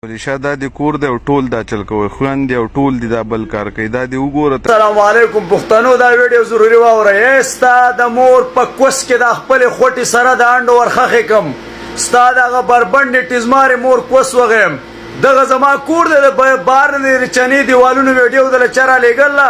شه دا دې کور دی او ټول دا چل کوي، خویندې او ټول دي دا بل کار کوي. دا دې وګوره ته. السلام علیکم پښتنو، دا ویډیو ضروري واورئ. ای ستا د مور په کوس کې دا خپلې خوټې سره د انډو ورخښې کم، ستا دغه بربنډې ټیزمارې مور کوس وغیم. دغه زما کور دی، د بار نه د چنې دیوالونو ویډیو دله چا رالیږله؟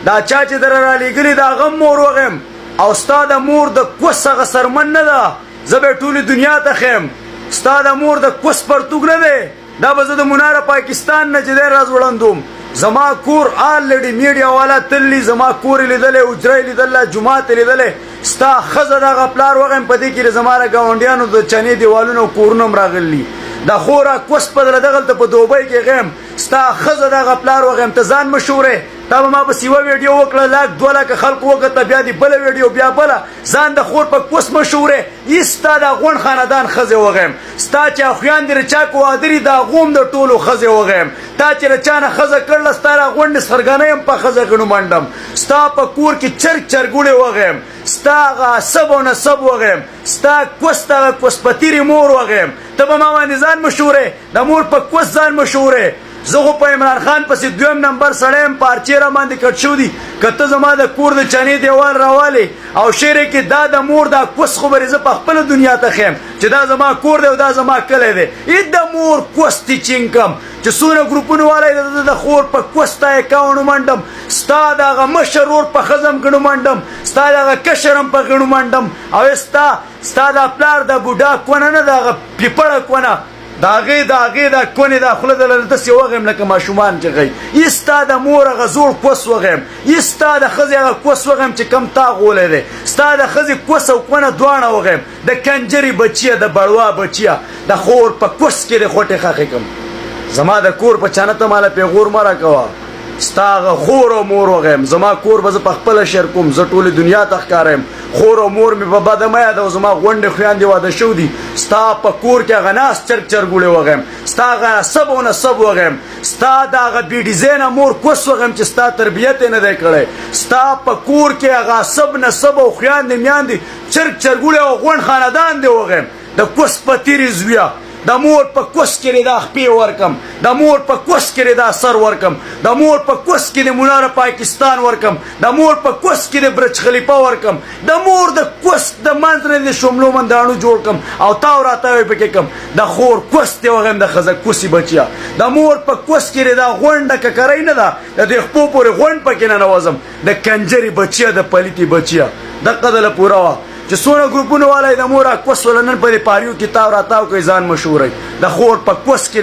دا چا چې دره رالیږلي د هغه مور وغیم. او ستا د مور د کوس هغه سرمن نه ده، زه به ټولې دنیا ته ښیم. ستا د مور د کوس پرتوګ نه دی، دا به زه د مناره پاکستان نه چې دی راځوړندوم. زما کور آلریډي میډیا والا تللی، زما کور یې لیدلی، حجره یې لیدله، جومات یې لیدلی. ستا ښځه دغه پلار وغیم. په دې کې زما د ګاونډیانو د چنې دیوالونه او کورونه هم راغلي. د خورا کوس په دله دغلته په دوبۍ کې غیم. ستا ښځه دغه پلار وغیم. ته ځان مشهوره، تا به ما پسې یوه ویډیو وکړه، لاک دوه لاکه خلکو وکته، بیا دې بله ویډیو، بیا بله. ځان د خور په کوس مشهوره. هیڅ ستا دا غونډ خاندان ښځې وغیم. ستا چې اخویان دې د چا کو واده دي، د هغو هم د ټولو ښځې وغیم. تا چې د چا نه ښځه کړله، ستا دا غونډې سرګنۍ هم په ښځه غنو منډم. ستا په کور کې چرګ چرګوړې وغیم. ستا هغه عصب او نسب وغیم. ستا کوس دغه کوسپتیرې مور وغیم. ته به ما باندې ځان مشهوره، د مور په کوس ځان مشهوره. زه خو په عمران خان پسې دویم نمبر سړی یم، پارچې را باندې کټ شوي دي. که ته زما د کور د چنې دیوال راوالې او شعر کې دا د مور دا کوس خو به زه په خپله دنیا ته ښیم چې دا زما کور دی او دا زما کلی دی. ای د مور کوس دې چینګ کم چې څونه ګروپونو والی د د خور په کوس تا اکاونټ منډم، ستا د هغه مشر ورور په ښځه هم ګڼو منډم، ستا د هغه کشر هم په ګڼو منډم. او ستا د پلار د بوډا کونه نه، د هغه پیپړه کونه، د هغې د هغې دا کونې دا خوله دله داسې وغیم لکه ماشومان چې غي. ای ستا د مور هغه زوړ کوس وغیم. ای ستا د ښځې هغه کوس وغیم چې کم تا غولی دی. ستا د ښځې کوس او کونه دواړه وغیم. د کنجرې بچیه، د بړوا بچیه، د خور په کوس کې د خوټې ښخې کم. زما د کور په چانه ته ماله پیغور مه راکوه. ستا هغه خور او مور وغیم. زما کور به زه په خپله شیر کوم، زه ټولې دنیا ته ښکاره یم. خور او مور مې په بده مه یادوه، زما غونډې خویندې واده شوي دي. ستا په کور کې هغه ناست چرګ چرګوړې وغیم. ستا هغه نسب او نسب وغیم. ستا د هغه بې ډیزاینه مور کوس وغیم چې ستا تربیت یې نه دی کړی. ستا په کور کې هغه سب نسب او خویندې میاندې چرګ چرګوړې او غونډ خاندان دی وغیم. د کوس په تیرې زویه، د مور په کوس کې دې دا خپې ورکم، د مور په کوس کې دې دا سر ورکم، د مور په کوس کې دې مناره پاکستان ورکم، د مور په کوس کې دې برج خلیفه ورکم، د مور د کوس د منځ نه دې شملو منداڼو جوړ کم او تاو راتاو یې پکې کم. د خور کوس دې وغیم، د ښځه کوسي بچیه. د مور په کوس کې دې دا غونډه ککرۍ نه ده، د دې خپو پورې غونډ پکې ننوځم. د کنجرې بچیه، د پلیتې بچیه، دقه دله پوره وه چې څونه ګروپونو والا د مور کوس ول نن په دې پاریو کې تاو راتاو کوي، ځان مشهوروي. د خور په کوس کې